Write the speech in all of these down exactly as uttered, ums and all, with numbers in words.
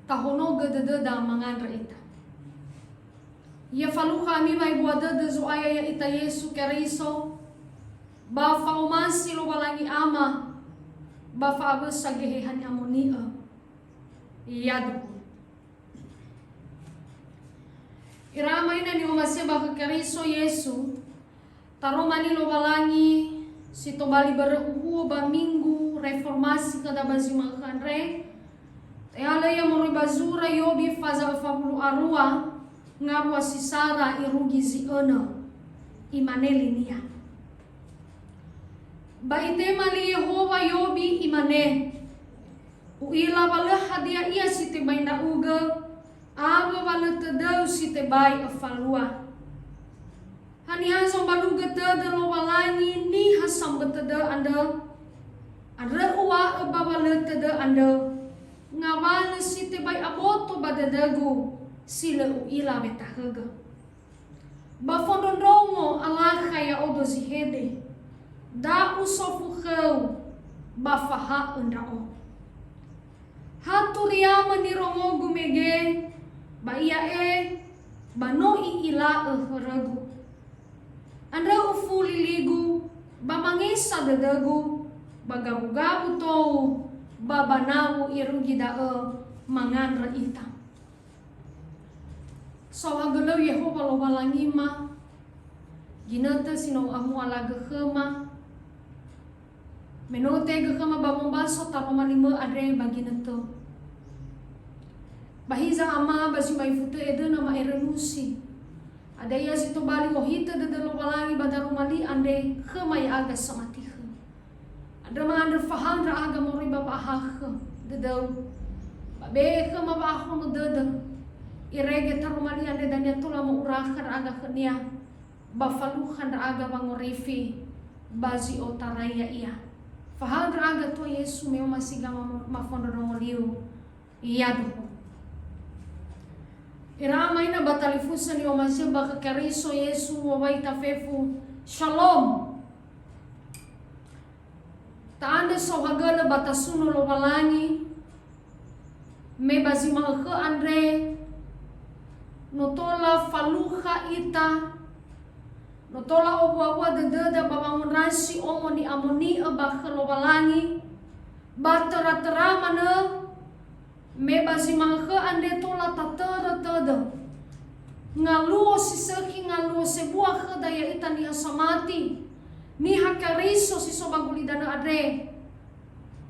Tahonogö dödöda mangandrö ita. Ya falukha ami wa'ebua dödö Zo'aya ya'ita Yesu Keriso, ba fa'omasi Lowalangi Ama, ba fa'awösa Geheha Ni'amoni'ö. Yaduhu. Ira ama ina ni'omasi'ö ba khö Keriso Yesu, taroma li Lowalangi si tobali börö uhuo ba Minggu Reformasi khöda ba zi ma'ökhö andre, te'alö ia moroi ba zura Yobi faza öfa wulu a rua, ngawua si sara irugi zi önö. Imane linia. Ba itema li Yehowa Yobi, imane, U'ila wa lö hadia ia si tebai ndra'ugö, awö wa lö tödöu si tebai öfalua. Haniha zombalugö tödö Lowalangi niha sambö tödö andrö? Andrö uŵa'ö ba wa lö tödö andrö, ngawalö si tebai aboto ba dödögu si lö u'ila wetahögö. Ba fondrondrongo alakha ya'odo zi hede, da usofu khöu, ba faha'ö ndra'o. Ha turiamö nirongogu mege, ba ia e, ba no i'ila'ö hörögu. Andrö ufuli ligu, ba mangesa dödögu, ba gawu-gawu tou, ba banawu irugi da'ö mangandrö ita. Saohagölö Yehowa Lowalangima, ginötö si no u'amualagö khöma, me no utegö khöma ba wombaso taroma li-Mö andre ba ginötö. Ba hiza Ama, ba zi ma'ifu tö edöna ma'erönusi. Hadia ia zi tobali ohitö dödö Lowalangi ba daroma li andre khöma ya'aga samati khöu. Andrö ma'andrö fahao ndra'aga moroi ba wa'ahakhö dödöu. Ba be'e khöma wa'ahono dödö. Irege taroma li andre dania tola mo'urakha ndra'aga khönia. Ba falukha ndra'aga wangorifi ba zi otarai ya'ia. Fahao ndra'aga Tuha Yesu me omasi gama mafondrondrongo liu. Yaduhu. Ira ama ina ba talifusö ni'omasi'ö ba khö Keriso Yesu, wowai tafefu, Shalom. Ta'andrö saohagölö ba tasuno Lowalangi, me ba zi ma'ökhö andre, no tola falukha ita, no tola owua-wua dödöda ba wangondrasi Omo Ni'amoni'ö ba khö Lowalangi, ba töra-töra manö, me ba zi ma'ökhö andre tola tatörö tödö. Ngaluo si sökhi, ngaluo sebua khöda ya'ita niha samati, niha Keriso si so ba gulidanö andre.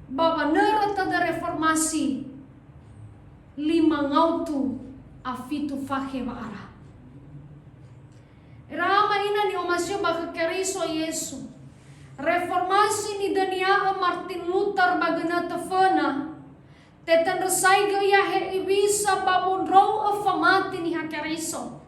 Ba wanörö tödö reformasi, lima ngaotu a fitu fakhe wa'ara. Ira ama ina ni'omasi'ö ba khö Keriso Yesu. Reformasi nidönia'ö Martin Luther ba gönötö föna, tetandrösaigö ia he'iwisa ba wondrou'ö famati niha Keriso.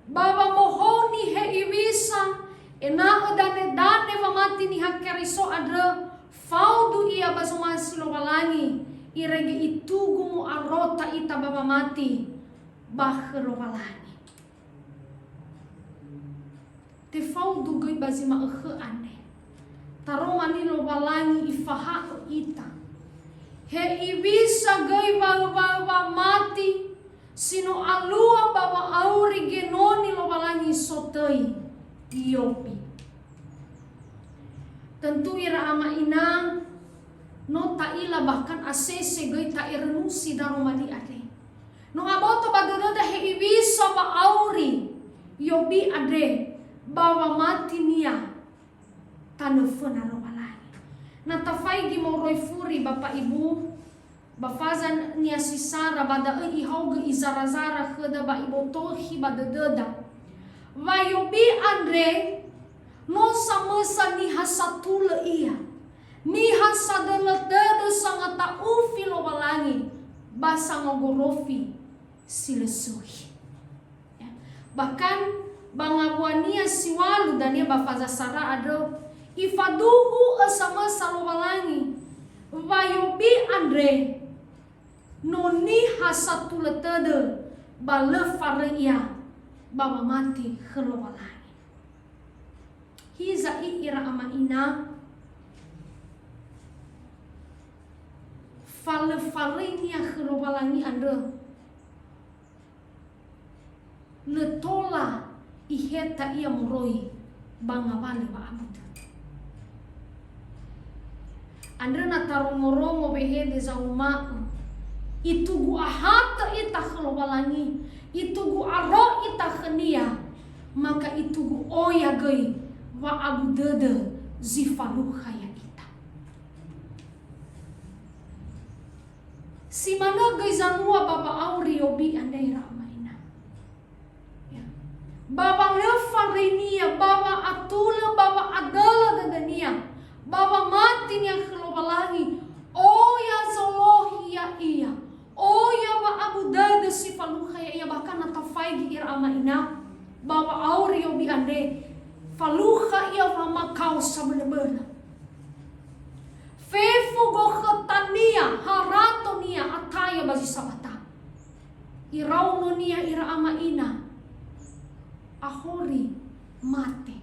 Ba wamohouni he'iwisa ena'ö dane-dane wamati niha Keriso andrö, faudu ia ba zomasi Lowalangi, irege itugu mu'arota ita ba wamati ba khö Lowalangi. Tefaudu göi ba zi ma'ökhö andre. Taroma li Lowalangi ifaha'ö ita. He'iwisa göi waö-waö wamati si no alua ba wa'auri genoni Lowalangi sotöi, Yobi. Tentu ira ama ina, no ta'ila bahkan asese göi ta'erönusi daroma li andre. No aboto ba dödöda he'iwisa wa'auri Yobi andre ba wamatinia tanö föna Lowalangi. Na tafaigi moroi furi Bapa Ibu, ba fazania si sara ba da'ö ihaogö izara-zara khöda ba ibotokhi ba dödöda. Wa Yobi andre no samösa niha satulö ia, niha sadölö dödö sangata'ufi Lowalangi ba sangogorofi si lö sökhi. Ya. Bahkan ba ngawuania si ŵalu dania ba faza sara andrö, ifaduhu'ö samösa Lowalangi wa Yobi andre no niha satulö tödö ba lö faröi ia ba wamati khö Lowalangi. Hiza i'ira ama ina, Fa lö faröinia khö Lowalangi andrö, lö tola iheta ia moroi ba ngawalö wa'abu dödö. Andrö na tarongorongo wehede zauma'ö, itugu ahatö ita khö Lowalangi, itugu aro ita khö-Nia, maka itugu oya göi wa'abu dödö zi falukha ya'ita. Si manö göi zalua ba wa'auri Yobi andre, ira ama ina. Ya. Ba wa lö faröinia, ba wa'atulö, ba wa'adölö dödönia, ba wamatinia khö Lowalangi, oya zolohi ya'ia, oya wa'abu dödö si falukha ya'ia, bahkan na tafaigi, ira ama ina, ba wa'auri Yobi andre, falukha ia wamakao sabölö-bölö. Fefu gokhötania, haratonia, ataya ba zi sabata. Iraononia, ira ama ina, ahori, mate.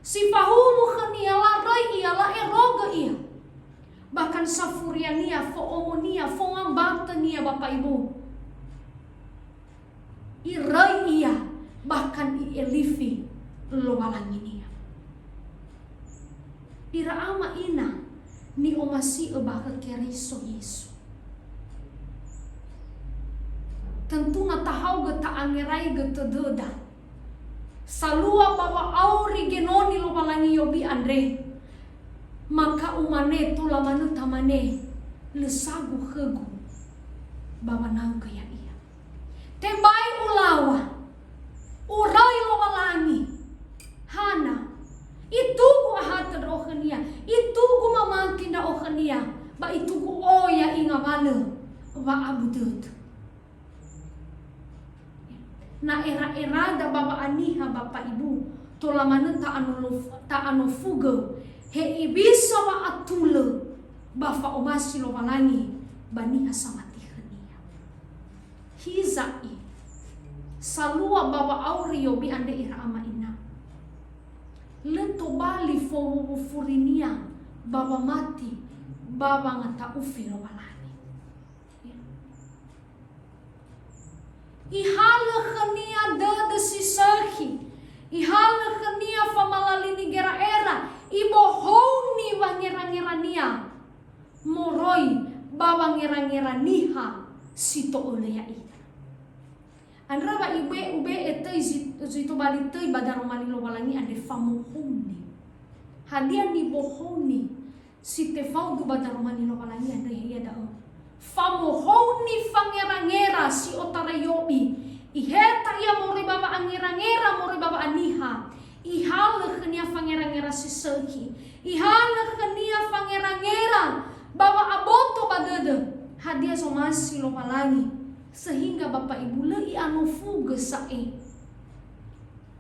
Si fahuwu khönia, laröi ia, la'erogö ia. Bahkan safuriania, fo'omonia, fongambatönia, Bapak Ibu. Iröi ia, bahkan i'elifi Lowalanginia. Ira ama ina ni'omasi'ö ba khö Keriso Yesu. Tentu na tahaogö ta'angeraigö tödöda, salua ba wa'auri genoni Lowalangi Yobi andre, maka umane tola manö tamane, lö sagu khögu ba wanaugö ya'ia. Tebai ulaŵa, uröi Lowalangi. Hana? Itugu ahatö ndra'o khönia, itugu mamati ndra'o khönia, ba itugu oya i ngawalö wa'abu dödö. Na era-erada ba wa'aniha, Bapak Ibu, tola manö ta'anolof-, ta'anofugö he iŵisa wa'atulö ba fa'omasi Lowalangi ba niha samati khönia. Hiza'i, salua ba wa'auri Yobi andre, ira ama ina, lö tobali fowuwu furinia ba wamati ba wangata'ufi Lowalangi. Ihalö khönia dödö si sökhi, ihalö khönia famalalini gera'era, ibohouni wangerangerania moroi ba wangerangera niha si to'ölö ya'ia. Andrö wa ibe-, ube'e töi zi, zi tobali töi ba daroma li Lowalangi andre, famohouni. Hadia nibohouni si tefaudu ba daroma li Lowalangi andre, ya'ia da'ö? Famohouni fangerangera si otarai Yobi. Iheta ia moroi ba wa'angerangera, moroi ba wa'aniha. Ihalö khönia fangerangera si sökhi. Ihalö khönia fangerangera ba wa'aboto ba dödö. Hadia zomasi Lowalangi, sehingga Bapak Ibu lö i'anofugö sa'ae?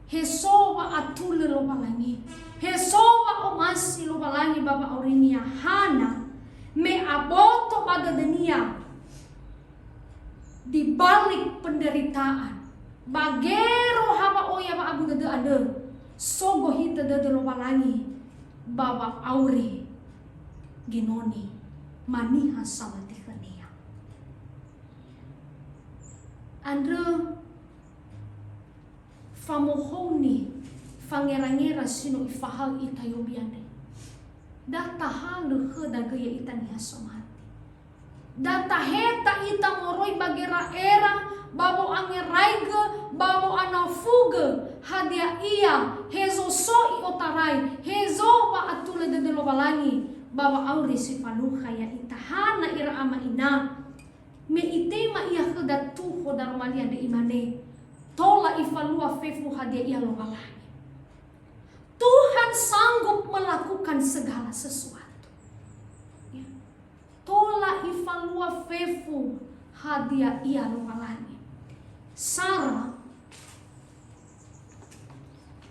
He so wa'atulö Lowalangi, he so wa'omasi Lowalangi ba wa'aurinia. Hana? Me aboto ba dödönia, di balik penderitaan, ba gero hawa oya wa'abu dödö andrö, so gohitö dödö Lowalangi ba wa'auri genoni maniha samati khönia. Andrö famohouni fangerangera si no ifahaö ita Yobi andre. Da tahalö khöda göi ya'ita niha samati. Da taheta ita moroi ba gera'era, ba wo'angeraigö, ba wo'anofugö, hadia ia hezo so i'otarai, hezo wa'atulö dödö Lowalangi ba wa'auri si falukha ya'ita. Hana, ira ama ina? Me itema ia khöda tuho daroma li andre, imane, "Tola ifalua fefu hadia ia Lowalangi." Tuhan sanggup melakukan segala sesuatu. Ya. Tola ifalua fefu hadia ia Lowalangi. Sara,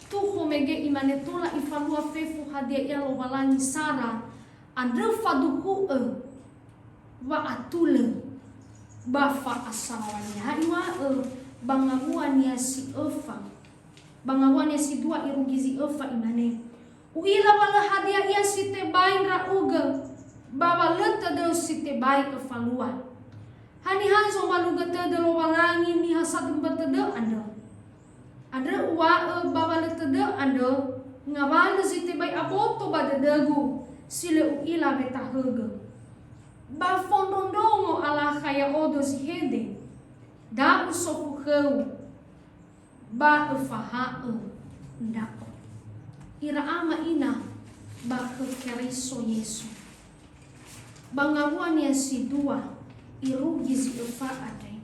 tuho mege imane, "Tola ifalua fefu hadia ia Lowalangi." Sara, andrö faduhu'ö wa'atulö ba fa'asaraw̃ania. Ha iŵa'ö ba ngawuania si öfa, ba ngawuania si dua irugi zi öfa, imane, "U'ila wa lö hadia ia si tebai ndra'ugö, Ba wa lö tödö si tebai öfalua. Haniha zombalugö tödö Lowalangi niha sadömbö tödö andrö? Andrö uŵa'ö ba wa lö tödö andrö ngawalö zi tebai aboto ba dödögu si lö u'ila wetahögö. Ba fondrondrongo alakha ya'odo zi hede, da usofu khöu, ba öfaha'ö ndra'o. Ira ama ina ba khö Keriso Yesu. Ba ngawua-Nia si dua irugi zi öfa andre.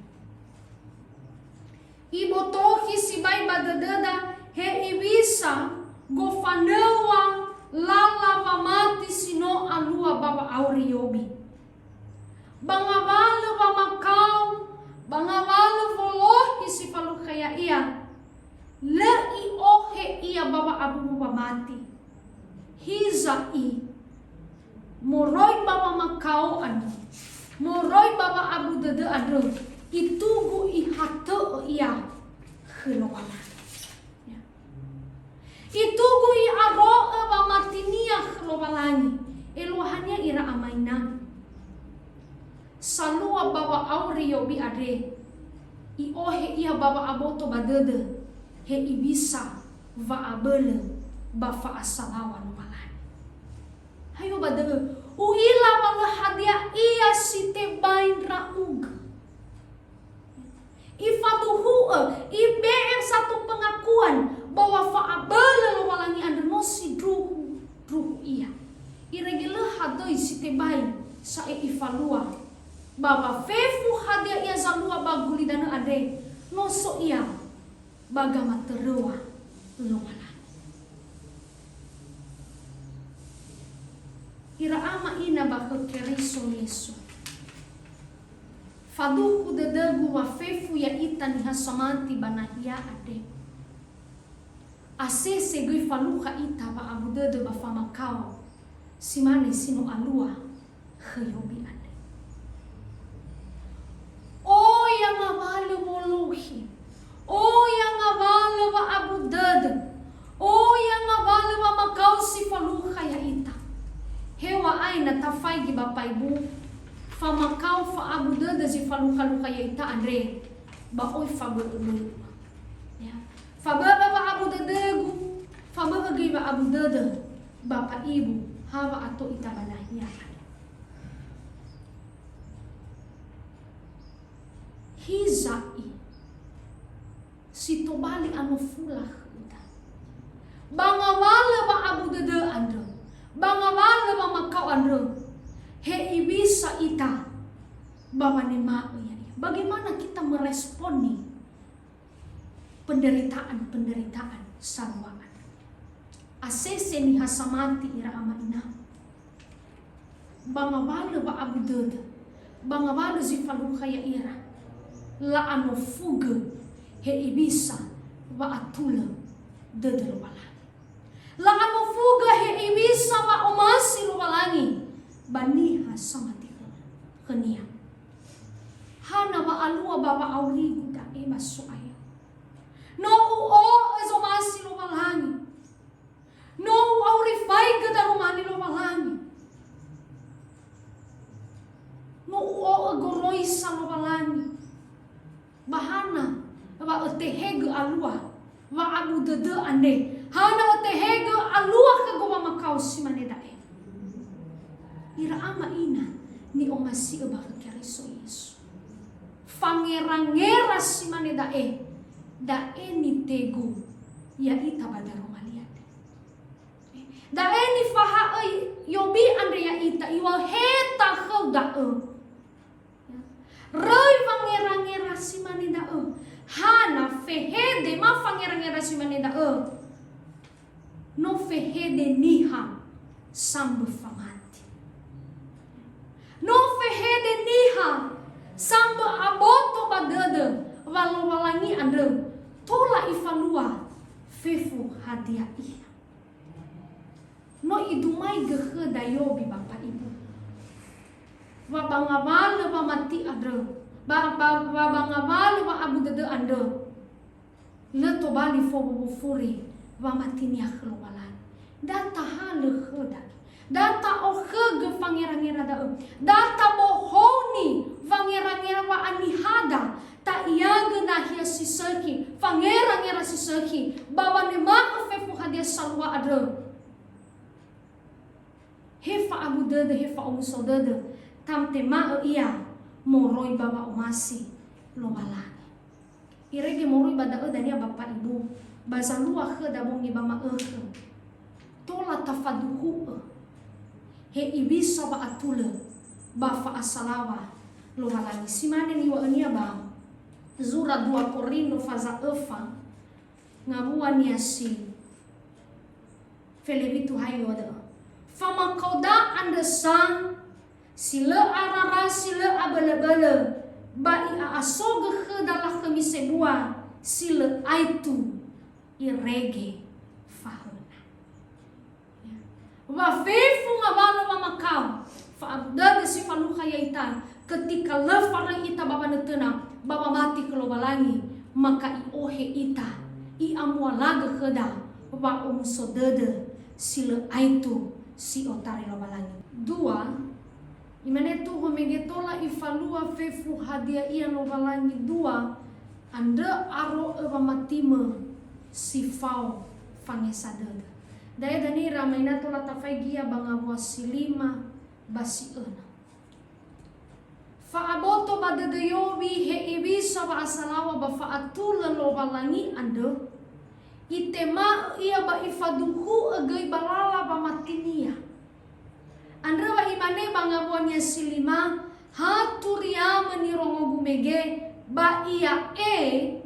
Ibotokhi sibai ba dödöda he iŵisa gofanöŵa lala wamati si no alua ba wa'auri Yobi. Ba ngawalö wamakao, ba ngawalö wolohi si falukha ya'ia, lö i'ohe ia ba wa'abubu wamati. Hiza'i, moroi ba wamakao andrö, moroi ba wa'abu dödö andrö, itugu ihatö'ö ia khö Lowalangi. Ya. Itugu i'aro'ö wamatinia khö Lowalangi. Eluahania ira ama ina. Salua ba wa'auri Yobi andre, i'ohe ia ba wa'aboto ba dödö, he iŵisa wa'abölö ba fa'asalaŵa Lowalangi. Hayo ba dö'ö, u'ila wa lö hadia ia si tebai ndra'ugö. Ifaduhu'ö, ibe'e sato pengakuan bahwa fa'abölö Lowalangi andrö no sindruhu-ndruhu ia. Irege lö hadöi si tebai sa'ae ifalua. Ba wa fefu hadia ia zalua ba gulidanö andre, no so ia ba gamatöröŵa Lowalangi. Ira ama ina ba khö Keriso Yesu. Faduhu dödögu wa fefu ya'ita niha samati ba nahia andre. Asese göi falukha ita wa'abu dödö ba famakao, si mane si no alua khö Yobi andre. Oya ngawalö wolohi, oya ngawalö wa'abu dödö, oya ngawalö wamakao si falukha ya'ita. Heŵa'ae na tafaigi ba paibu, famakao fa'abu dödö zi falukha-lukha ya'ita andre, ba oi fabö'ö-bö'ö. Ya. Fabö'ö wa'abu dödögu, fabö'ö göi wa'abu dödö, Bapa Ibu, ha wa'ato ita ba nahia andre. Hiza'i si tobali anofula khöda. Ba ngawalö wa'abu dödö andrö, ba ngawalö wamakao andrö, he iŵisa ita ba wanema'ö ya'ia. Bagaimana kita meresponi penderitaan-penderitaan salua andrö? Asese niha samati ira ama ina. Ba ngawalö wa'abu dödö, ba ngawalö zi falukha ya'ira, la'anofugö he iŵisa wa'atulö dödö Lowalangi. La'anofugö he iŵisa wa'omasi Lowalangi ba niha samati khö-, khö-Nia. Hana wa alua ba wa'aurigu da'e ba So'aya? No u'o'ö zomasi Lowalangi. No u'aurifaigö daroma li Lowalangi. No u'o'ö goroisa Lowalangi. Ba hana wa ötehegö alua wa'abu dödö andre? Hana ötehegö alua khögu wamakao si mane da'e? Ira ama ina ni'omasi'ö ba khö Keriso Yesu. Fangera-ngera si mane da'e, da'e nitegu ya'ita ba daroma li andre. Da'e nifaha'ö Yobi andre ya'ita, iŵa'ö he takhöu da'ö. Röi wangera-ngera si mane da'ö. Hana fehede ma fangera-ngera si mane da'ö? No fehede niha sambö famati. No fehede niha sambö aboto ba dödö wa Lowalangi andrö tola ifalua fefu hadia ia. No idumaigö khöda Yobi, Bapa Ibu. Wa ba ngawalö wamati andrö, ba, ba, wa ba ngawalö wa'abu dödö andrö, lö tobali fowu wofuri wamatinia khö Lowalangi. Da tahalö khöda. Da ta'okhögö fangera-ngera da'ö. Da tabohoni fangera-ngera wa'anihada, ta'iagö nahia si sökhi, fangera-ngera si sökhi, ba wanema'ö fefu hadia salua andrö. He fa'abu dödö, he fa'omuso dödö, tatema'ö ia moroi ba wa'omasi Lowalangi. Irege moroi ba da'ö dania Bapa Ibu, ba zalua khöda bongi ba ma'ökhö. Tola tafaduhu'ö he iwisa wa'atulö ba fa'asalawa Lowalangi. Si mane niŵa'önia ba zura dua Korinto faza öfa, ngawuania si felewitu hayo da'ö. Famakaoda andrö sa, si lö arara, si lö abölöbölö, ba i'a'asogö khöda lakhömi sebua, si lö aetu irege fahöna. Ya. Wa fefu ngawalö wamakao, fa'abu dödö si falukha ya'ita, ketika lö faröi ita ba wanötöna, ba wamati khö Lowalangi, maka i'ohe ita, i'amualagö khöda wa'omuso dödö si lö aetu si otarai Lowalangi. Dua, imane tuhu mege tola ifalua fefu hadia ia Lowalangi dua, andrö aro'ö wamatimö si fao fangesa dödö. Da'e dania ira ama ina tola tafaigia ba ngawua si lima ba si önö. Fa'aboto ba dödö Yobi he iwisa wa'asalawa ba fa'atulö Lowalangi andrö, itema'ö ia ba ifaduhu'ö göi ba lala wamatinia. Andrö wa imane ba ngawuania si lima, ha turiamö nirongogu mege, ba ia e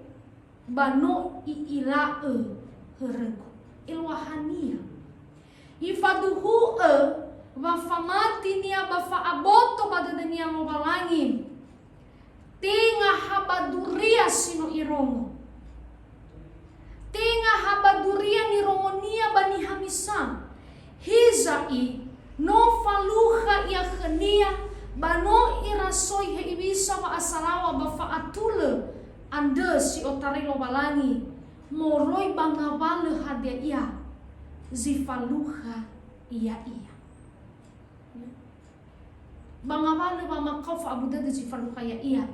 ba no i'ila'ö hörögu. Eluahania. Ifaduhu'ö wa famatinia ba fa'aboto ba dödönia Lowalangi. Tenga ha ba duria si no irongo. Tenga ha ba duria nirongonia ba niha misa. Hiza'i, no falukha ia khönia, ba no irasoi he iwisa wa'asalawa ba fa'atulö andrö si otarai Lowalangi, moroi ba ngawalö hadia ia zi falukha ya'ia. Ba ngawalö wamakao fa'abu dödö zi falukha ya'ia.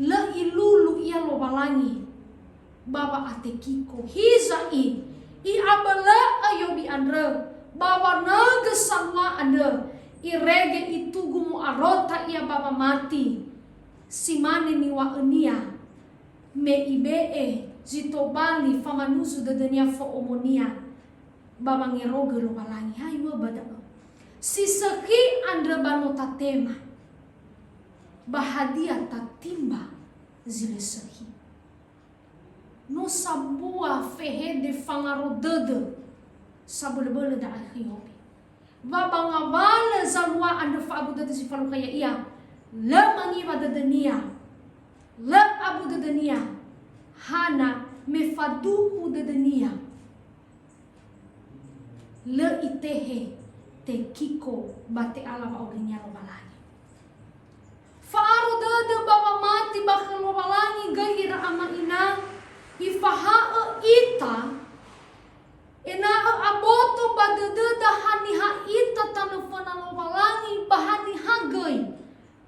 Lö ilulu ia Lowalangi ba wa'atekiko. Hiza'i, i'abölö'ö Yobi andrö ba wanaögö salua andrö, irege itugu mu'arota ia ba wamati. Si mane niŵa'önia, me ibe'e zi tobali famanuzu dödönia fo'omonia ba wangerogö Lowalangi. Ha iŵa'ö ba da'ö. Si sökhi andrö ba no tatema. Ba hadia tatimba zi lö sökhi? No sambua fehede fangaro dödö sabölöbölö da'e khö Yobi. Wa ba ngawalö zalua andrö fa'abu dödö zi falukha ya'ia, lö mangiwa dödönia, lö abu dödönia, hana me faduhu dödönia. Lö itehe tekiko ba te'ala wa'aurinia Lowalangi. Fa'aro dödö ba wamati ba khö Lowalangi göi ira ama ina, ifaha'ö ita, ena'ö aboto ba dödöda haniha ita tanö föna Lowalangi, ba haniha göi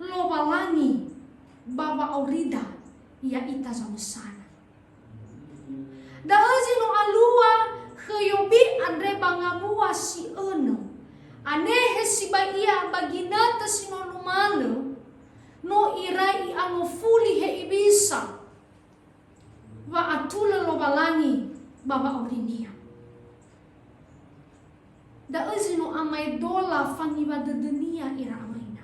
Lowalangi ba wa'aurida ya'ita zamösana. Da'ö zi no alua khö Yobi andre ba ngawua si önö. Anehe sibai ia ba ginötö si no numalö, no irai i'angofuli he iwisa wa'atulö Lowalangi ba wa'aurinia. Da'ö zi no amaedola fangiwa dödönia ira ama ina.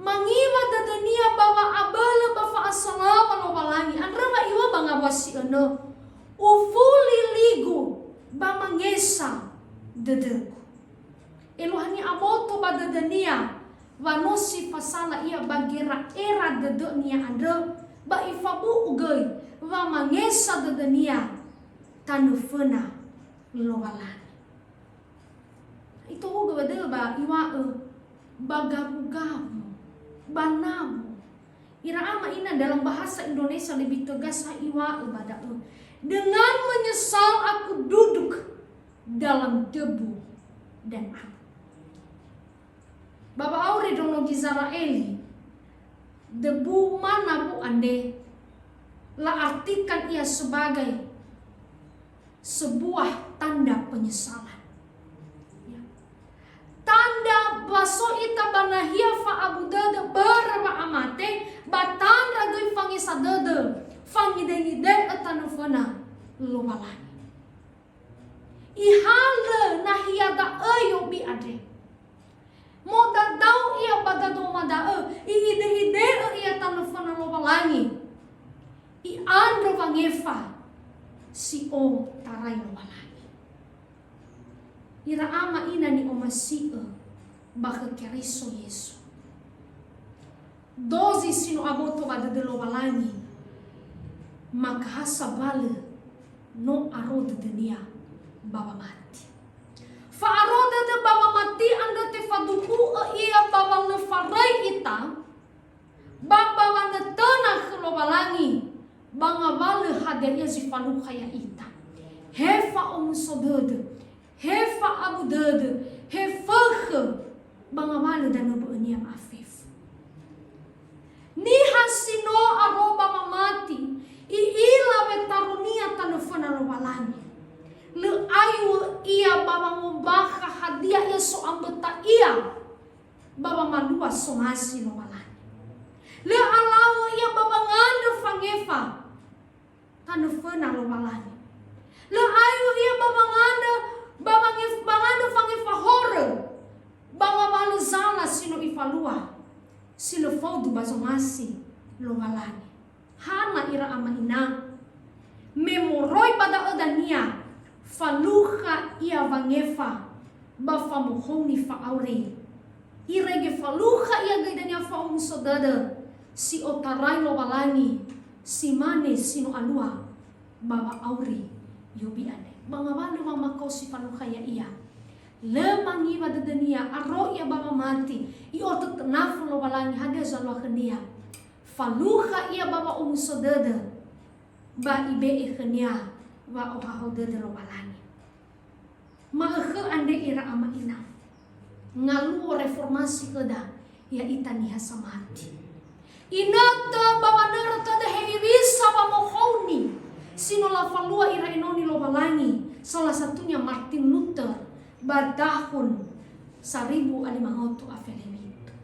Mangiwa dödönia ba wa'abölö ba fa'asalawa Lowalangi. Andrö wa iŵa'ö ba ngawua si önö, "Ufuli ligu ba mangesa dödögu." Eluahania aboto ba dödönia wa no si fasala ia ba gera'era dödönia andrö, ba ifabu'u göi wa mangesa dödönia tanö föna Lowalangi. Itohugö ba dödö ba iŵa'ö ba gawu-gawu, ba nawu. Ira ama ina dalam bahasa Indonesia lebih tegas ha iŵa'ö ba da'ö, "Dengan menyesal aku duduk dalam debu dan abu. Ba wa'auri ndraono Gizera'eli, debu ma nabu andre la'artikan ia sebagai sebuah tanda penyesalan. Ya. Tanda ba so ita ba nahia fa'abu dödö börö wa'amate, ba tandra göi fangisa dödö, fangidengide'ö tanö föna Lowalangi. Ihalö nahia da'ö Yobi andre. Modadao ia ba dadoma da'ö, i'ide-ide'ö ia tanö föna Lowalangi. I'andrö wangefa si otarai Lowalangi. Ira ama ina ni'omasi'ö ba khö Keriso Yesu. Dozi si no aboto ba dödö Lowalangi, maka ha sabalö no aro dödönia ba wamati. Fa'aro dödö ba wamati andrö tefaduhu'ö ia ba wa lö faröi ita, ba ba wanötöna khö Lowalangi, ba ngawalö hadia ia zi falukha ya'ita. He fa'omuso dödö, he fa'abu dödö, he fökhö, ba ngawalö danö bö'önia ma'afefu. Niha si no aro ba wamati, i'ila wetaronia tanö föna Lowalangi. Lö aiw̃ö ia ba wangombakha hadia ia so'amböta ia ba wamalua somasi Lowalangi. Lö alaŵö ia ba wangandrö fangefa tanö föna Lowalangi. Lö aiw̃ö ia ba wangandrö, ba wange-, ba wangandrö fangefa horö, ba ngawalö zala si no ifalua, si lö faudu ba zomasi Lowalangi. Hana ira ama ina? Me moroi ba da'ö dania, falukha ia wangefa ba famohouni fa'auri. Irege falukha ia göi dania fa'omuso dödö, si otarai Lowalangi, si mane si no alua ba wa'auri Yobi andre. Ba ngawalö wamakao si falukha ya'ia. Lö mangiwa dödönia, aro ia ba wamati, i'otötö nafö Lowalangi hadia zalua khönia. Falukha ia ba wa'omuso dödö, ba ibe'e khönia wa'ohahau dödö Lowalangi. Ma'ökhö andre ira ama ina. Ngaluo reformasi khöda, ya'ita niha samati. Inötö ba wanörö tödö hewisa wamohouni si no lafalua ira enoni Lowalangi, salah satunya Martin Luther ba tahun saribu a lima ratus a fele fitu.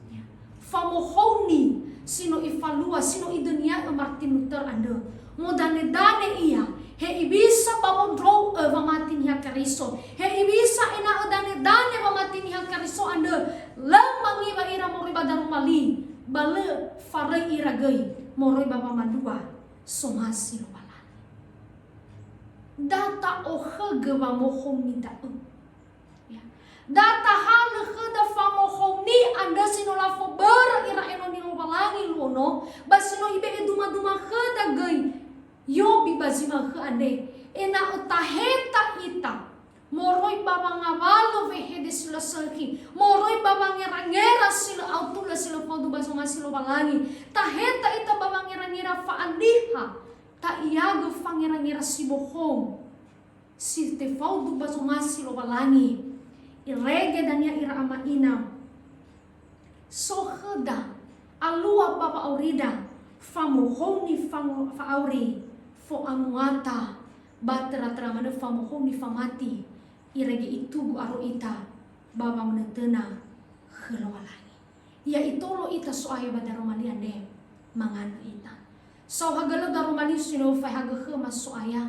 Ya. Famohouni si no ifalua, si no idönia'ö Martin Luther andrö. Modane-dane ia, he ibisa ba wondrou'ö wamati Niha Keriso. He ibisa ena'ö dane-dane wamati Niha Keriso andrö, lö mangiwa ira moroi ba daroma li, ba lö faröi ira göi moroi ba wamalua somasi Lowalangi. Da ta'okhögö wamohouni da'ö. Ya. Da tahalö khöda famohouni andrö si no lafobörö ira enoni Lowalangi luo no, ba si no ibe'e duma-duma khöda göi Yobi ba zi ma'ökhö andre, ena'ö taheta ita moroi ba wangawalö wehede si lö sökhi, moroi ba wangera-ngera si lö autulö si lö faudu ba zomasi Lowalangi, taheta ita ba wangera-ngera fa'aniha, ta'iagö fangera-ngera si bohou. Si tefaudu ba zomasi Lowalangi, irege dania ira ama ina. So khöda, alua ba wa'aurida, famohouni fango-, fa'auri, fo'amuata, ba töra-töra manö famohouni famati, irege itugu aro ita ba wanötöna khö Lowalangi. Ya itolo ita So'aya ba daroma li andre, mangandrö ita. Saohagölö daroma li si no öfaehagö khöma So'aya.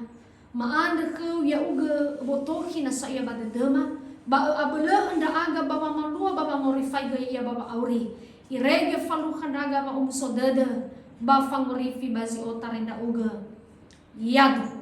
Ma'andrö khöu ya'ugö öbotokhi na sa ia ba dödöma, ba ö'abölö'ö ndra'aga ba wamalua ba wangorifaigö ya'ia ba wa'auri. Irege falukha ndra'aga wa'omuso dödö, ba fangorifi ba zi otarai ndra'ugö. Yadu.